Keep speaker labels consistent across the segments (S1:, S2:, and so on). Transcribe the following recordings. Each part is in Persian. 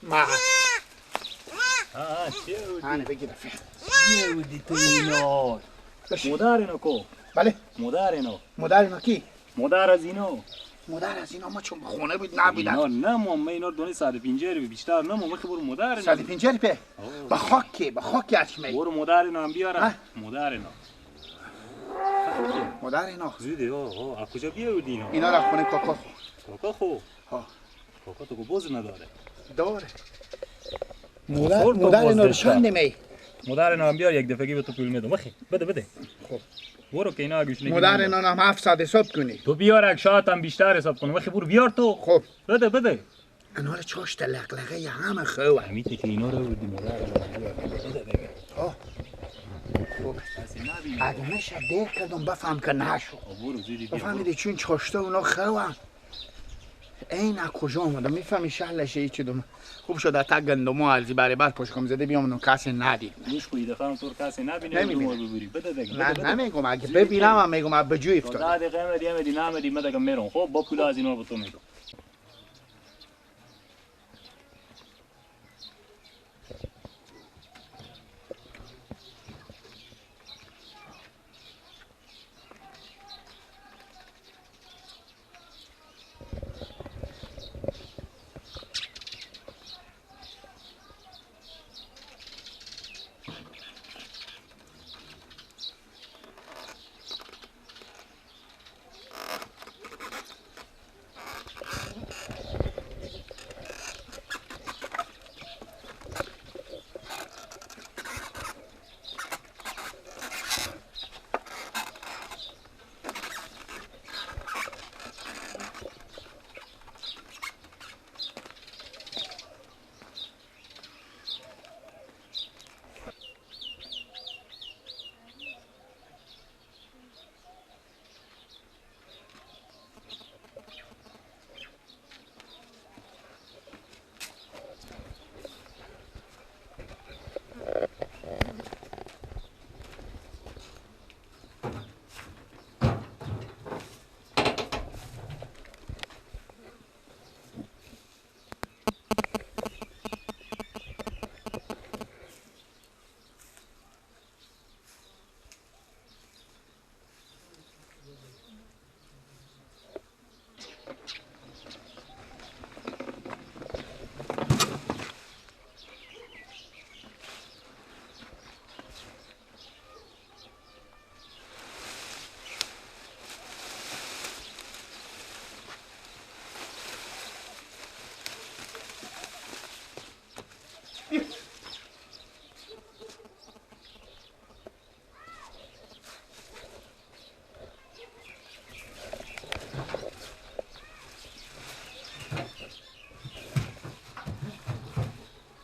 S1: ما آنه بگیر فعلا
S2: چیه بودی تو اینا؟ مادر اینا کو؟
S1: بله
S2: مادر اینا
S1: مادر اینا کی؟
S2: مادر از اینا
S1: مادر از اینا ما چون خونه بود نبودن
S2: اینا نه ما اینا دونه 150 روپیه بیشتر نه ما برو مادر اینا
S1: 150 روپیه با خاک با خاک اتمه
S2: برو مادر اینا هم بیارم مادر اینا
S1: مادر اینا
S2: زوده آه از کجا بیاوردی اینا؟
S1: اینا را خونه کاکا خو
S2: کاکا خو؟
S1: ها
S2: کاکا تو باز نداره
S1: داره مادر اینا رو چند می
S2: مادر اینا هم بیار یک دفعه به تو پول میدم بخی بده بده
S1: خب
S2: برو که اینا گوش نگی
S1: مادر اینا هم 700 حساب کنی
S2: تو بیار یک شاعت هم بیشتر حساب کنم بخی برو بیار تو
S1: خب
S2: بده بده
S1: اینا رو چاشت لقلقه همه خوبه
S2: همین که اینا رو بودی مادر اینا بده بده
S1: ها خب اگه نشه دیر کردم بفهم که نشد بفهمیدی چون چاشته اونا خوبه این از کجا اومدم میفهمی شهلشه هیچ دوم خوب شد تا گندمو ارزی برای بر پشکم زده بیام اونو کسی ندید
S2: گوش کو دفعه هم تو کسی نبینه نمیبینه بده دیگه
S1: نه نمیگم اگه ببینم هم میگم به جوی افتاد
S2: 10 دقیقه میدی میدی نمیدی من دیگه میرم خب با پول از اینا به تو میدم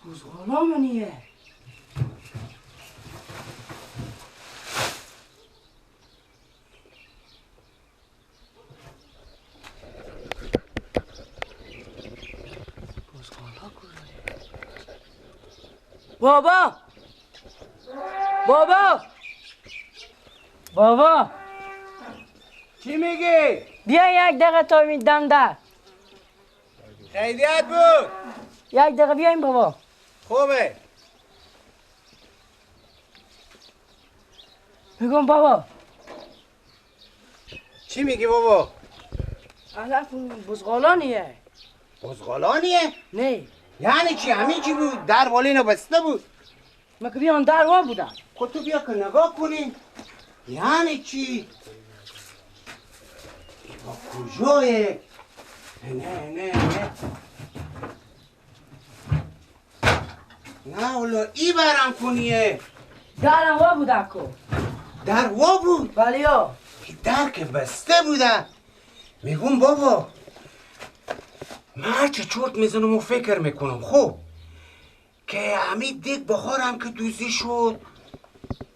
S3: بزغالامونیه. بزغالا کجا؟ بابا بابا بابا
S4: چی میگی؟
S3: بیا یک دقیقه تا میدم در
S4: خیریت بود.
S3: یک دقیقه بیایم بابا.
S4: خوبه.
S3: میگم بابا.
S4: چی میگی بابا؟
S3: علف بزغالانیه.
S4: بزغالانیه؟
S3: نه.
S4: یعنی چی؟ همین چی بود؟ در والی اینو بسته بود.
S3: من که بیان در وا بودم.
S4: خب تو بیا که نگاه کنی. یعنی چی؟ با کجایه؟ نه نه نه نه والا ای برم کنیه.
S3: درم وا بود اکو.
S4: در وا بود؟
S3: بله یا.
S4: در که بسته بوده. میگم بابا من هرچه چرت میزنم و فکر میکنم خب که همین دیگ بخارم که دوزی شد،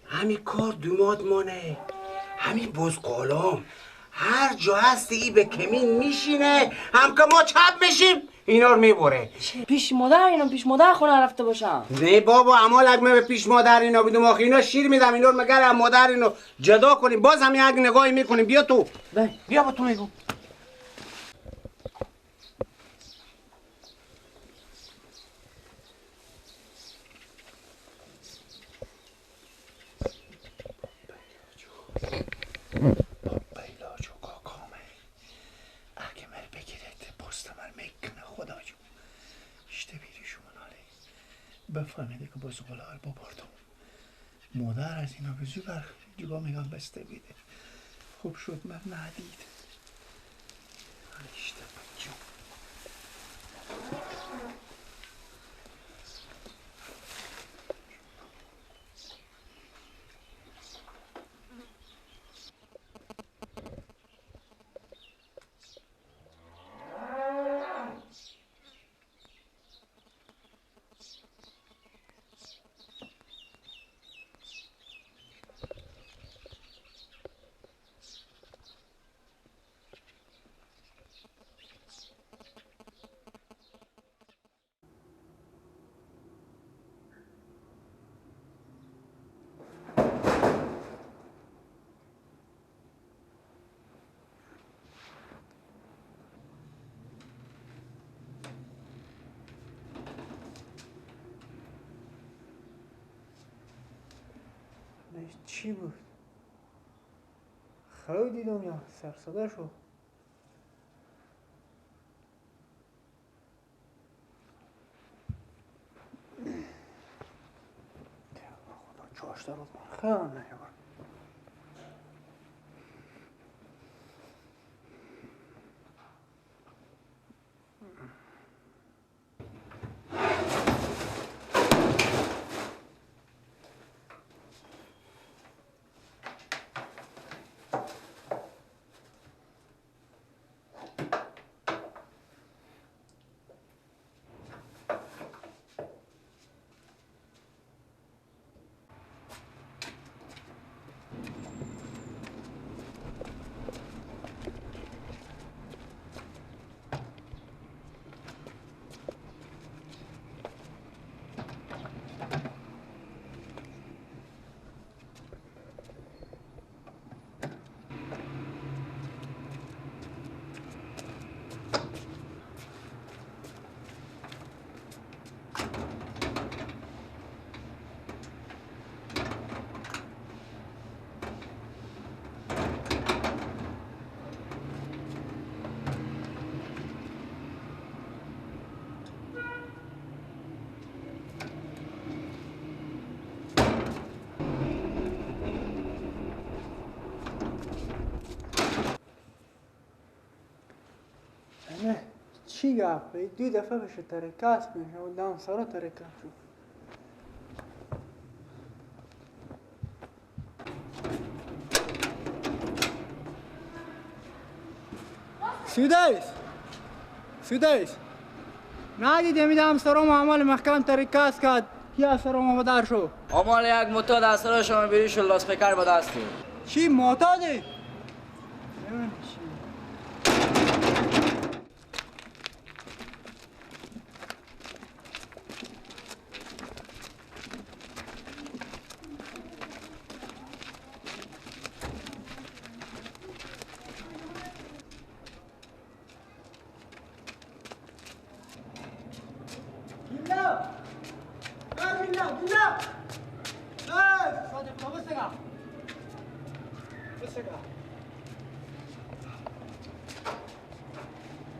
S4: همین کار دوماد مانه، همین بزقالام هر جا هست ای به کمین میشینه، هم که ما چپ میشیم اینا رو میبره.
S3: پیش مادر اینا، پیش مادر خونه رفته باشم.
S4: نه بابا امال اگه من به پیش مادر اینا بیدم آخه اینا شیر میدم اینا رو مگر مادر اینو جدا کنیم؟ باز هم یک نگاهی میکنیم. بیا تو بیا با تو میگم.
S1: بفهمیده که بزغاله رو ببردم. مادر از اینا به زور بر جگاه میگم بسته بیده. خوب شد من ندید. اشته بچم.
S5: چی بود؟ خیلی دیدم یا سرصدا شد. خدا چاشته روز من خیلی نیاورد. چی گفت؟ دو دفعه بشه ترکاس میشه و دام سرا ترکاس شد. سودایس سودایس ندیدم میدم سرام عمل محکم ترکاس کرد یا سرام مدار شو.
S3: عمال یک معتاد از سرا شما بیری شو لاس پیکر با دستی.
S5: چی معتادی؟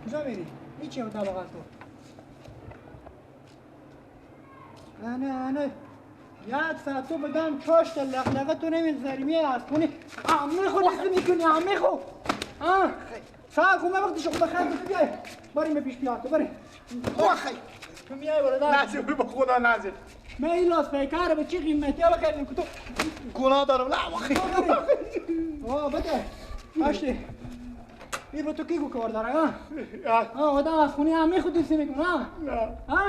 S5: کجا میری؟ هیچی هم طبقه تو. نه نه نه یک ساعت تو بدم چاشت لغلقه تو نمیگذاری میای از خونه عمه خود میکنی عمه خو. ساعت خو من وقتی شو بخیر تو بیای بریم به پیش بیار تو بریم.
S1: واخی
S5: تو میای برادر
S1: نازل به خدا نازل.
S5: من این لاس پیکر به چی قیمتی ها بخریدم که تو
S1: گناه دارم. نه واخی
S5: آه بده باشی این رو تو کی کار داره ها؟ آه آدم از خونه عمه خود دوستی میکنه ها؟
S1: نه
S5: ها؟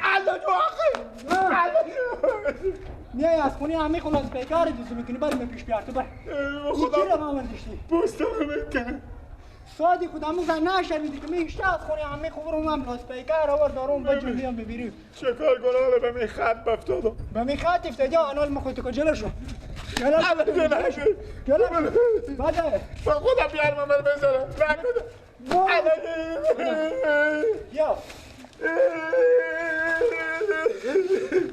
S1: الله جو آخی الله جو
S5: میای از خونه عمه خود از پیکار دوستی میکنی بریم به پیش بیار تو بر
S1: خدا
S5: چی رو من داشتی؟
S1: پوستم میکنه
S5: سادی خود عمو زن نشنیدی که میشته از خونه عمه خود رو من لاس پیکر آورد دارم بجو بیام ببینیم
S1: چه کار گناه به می خط افتادم
S5: به می خط افتادی انال مخوت کو جلو شو جلو
S1: جلو
S5: جلو بده
S1: با خودم بیارم من بزنم نکنه
S5: یا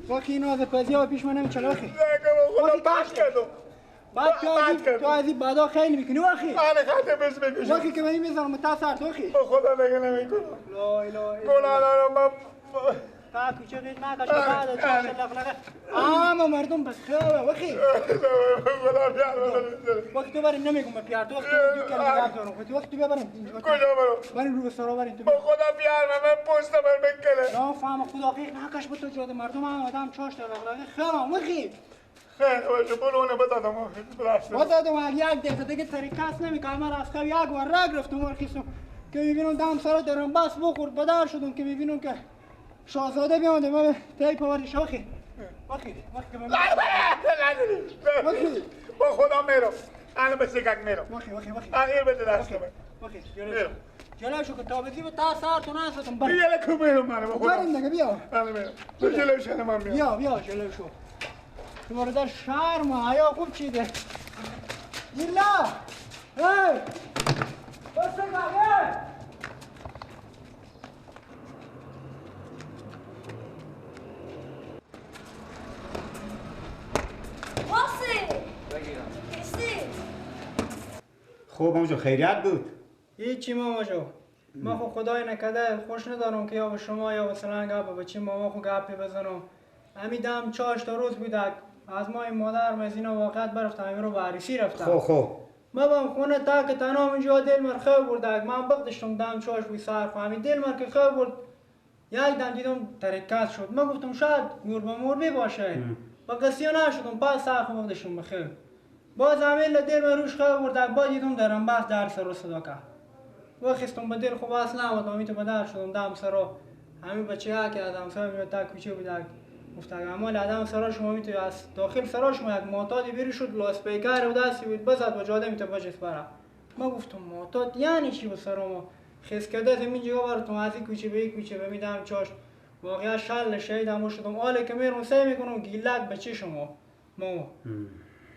S5: واقعی اینو از پزیا پیش من نمیچله واقعی
S1: نکنه خدا بخش کردم
S5: بعد تو از این بعدا خیلی میکنی واقعی
S1: من خط بس بکشم
S5: واقعی که من میزنم تا سر واقعی
S1: با خدا نگه نمیکنم
S5: لا اله الا
S1: گناه دارم من
S5: تا کوچه غیر نکش بعد چاش لغلغه اما مردم بس خواه وخی وقتی تو بریم نمیگم به پیار تو وقتی دو کلمه گپ دارم خودی وقتی ببرم
S1: کجا برم؟
S5: بریم رو سرا بریم تو
S1: با خدا پیار من پشت بر بکنه
S5: نه فهم خدا غیر نکش به تو جاده مردم هم آدم چاش لغلغه خواه وخی
S1: خیر باشه برو اونو بزدم
S5: بزدم یک دقیقه دیگه طریقه نمیکنم من از خواب یک ور رفتم ورخیستم که میبینم دم سرا درم بس بخورد بدر شدم که میبینم که شاهزاده بیامده من تایی پاوردی شاخی وخی وخی وخی
S1: با خدا میرم الان به سگک میرم
S5: وخی وخی وخی
S1: الان بده دست من
S5: وخی جلو شو که تابزی و تا سر تو نستم بر
S1: بیا لکو میرم من با خدا
S5: بریم دیگه بیا
S1: الان میرم تو جلو شو من میام
S5: بیا بیا جلو شو تو برادر شرم و حیا خوب چیده گیلا ای بس سگک
S4: خب ماما جو خیریت بود؟
S5: هیچی ماما جو ما خو خدای نکرده خوش ندارم که یا به شما یا مثلا گپ بچه ماما خو گپی بزنم همی دم 4 تا روز بود از ما این مادر مزینا واقعیت برفتم همی رو به عریسی رفتم
S4: خب خب
S5: ما بام خونه تا که تنها اینجا دل مر خواب برد من بغدشتم دم چاش بود سر خو همی دل مر که خواب برد یک دم دیدم ترکت شد ما گفتم شاید گوربه موربی باشه با قصیه نشدم پس سر خو بغدشتم بخیر باز همین دل من روش خواب برد باز دیدم درم بس در سر صدا کرد وخستم به دل خوب اصلا نبود همی تو بدر شدم دم سرا همین بچه ها که آدم سرا میاد تا کوچه بود گفت اعمال آدم سرا شما می تو از داخل سرا شما یک معتادی بری شد لاسپیکر و دستی بود بزد و جاده می تو بجس برا ما گفتم معتاد یعنی چی بود سرا ما خس کرده زمین جا براتون از این کوچه به این کوچه به میدم چاش واقعا شل شهید هم شدم آله که میرم سعی میکنم گیلک بچه شما ماما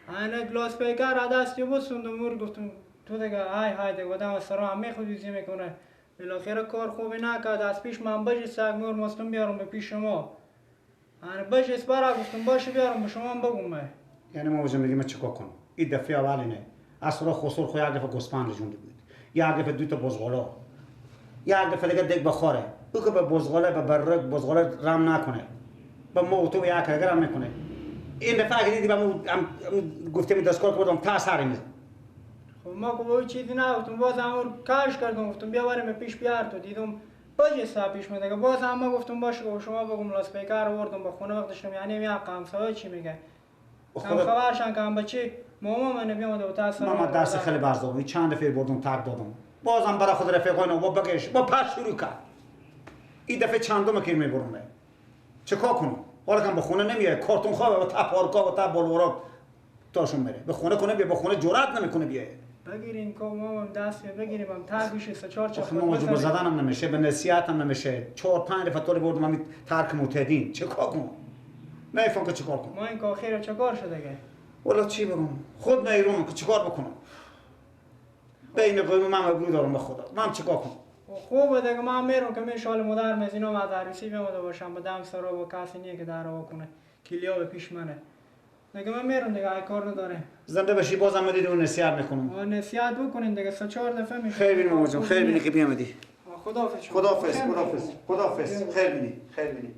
S5: انا گلاس پیکر دستی بسوندم مور گفتم تو دیگه های های دیگه آدم سرا همه خود دوزی میکنه بالاخره کار خوبی نکرد از پیش من بجی سگ مور مستم بیارم به پیش شما انا بجی برا گفتم باشه بیارم به شما هم بگم
S4: یعنی ما بجا میگیم چیکار کنم این دفعه اولی نه از را خسر خو یک دفعه گوسفند جونده بود یک دفعه دو تا بزغالا یک دفعه دیگه دیگ بخوره او که به بزغاله به برک بزغاله رم نکنه به ما تو یک دیگه رم میکنه این دفعه اگه دیدی به گفتیم دستکار بردم تا سر میزد.
S5: خب ما که با چیزی نگفتم باز هم کاش کردم گفتم بیا بریم به پیش بیار تو دیدم باز سا پیش میده باز هم ما گفتم باشه که شما بگم لاسپیکر آوردم به خونه وقتشم یعنی می همسایه چی میگه هم خبرشان که هم بچه ماما من بیامده و تا سر
S4: ماما درس خیلی برزدم چند دفعه بردم ترک دادم بازم برای خود رفیقای نو با بگش با پس شروع کرد این دفعه چندم که میبرم چیکار کنم حالا که به خونه نمیاد کارتون خوابه و تا پارکا و تا بلورات تاشون میره به خونه کنه بیا به خونه جرأت نمیکنه بیای
S5: بگیریم که مامم دست بگیریم هم تا گوشه سه چهار چه
S4: ماما جو به زدنم نمیشه به نصیحتم نمیشه 4 5 دفعه تو بردم همین ترک معتدین چه کار کنم نمیفهم که چیکار کنم
S5: ما این که چه کار شده دیگه
S4: والا چی بگم خود نیروم که چیکار بکنم بین قوم من ابرو دارم به خدا من چیکار کنم
S5: خوبه دیگه من میرم که می شال مادر مزینا از عروسی بیامده باشم به دم سرا با کسی نیه که در کنه کلیا به پیش منه دیگه من میرم دیگه ای کار نداره
S4: زنده باشی بازم دیدی اون نصیحت میکنم
S5: نصیحت بکنین دیگه 3 4 دفعه میشه
S4: خیر بینی ماما جان خیر بینی که بیامدی
S5: خداحافظ
S4: خداحافظ خداحافظ خداحافظ خیر بینی خیر بینی.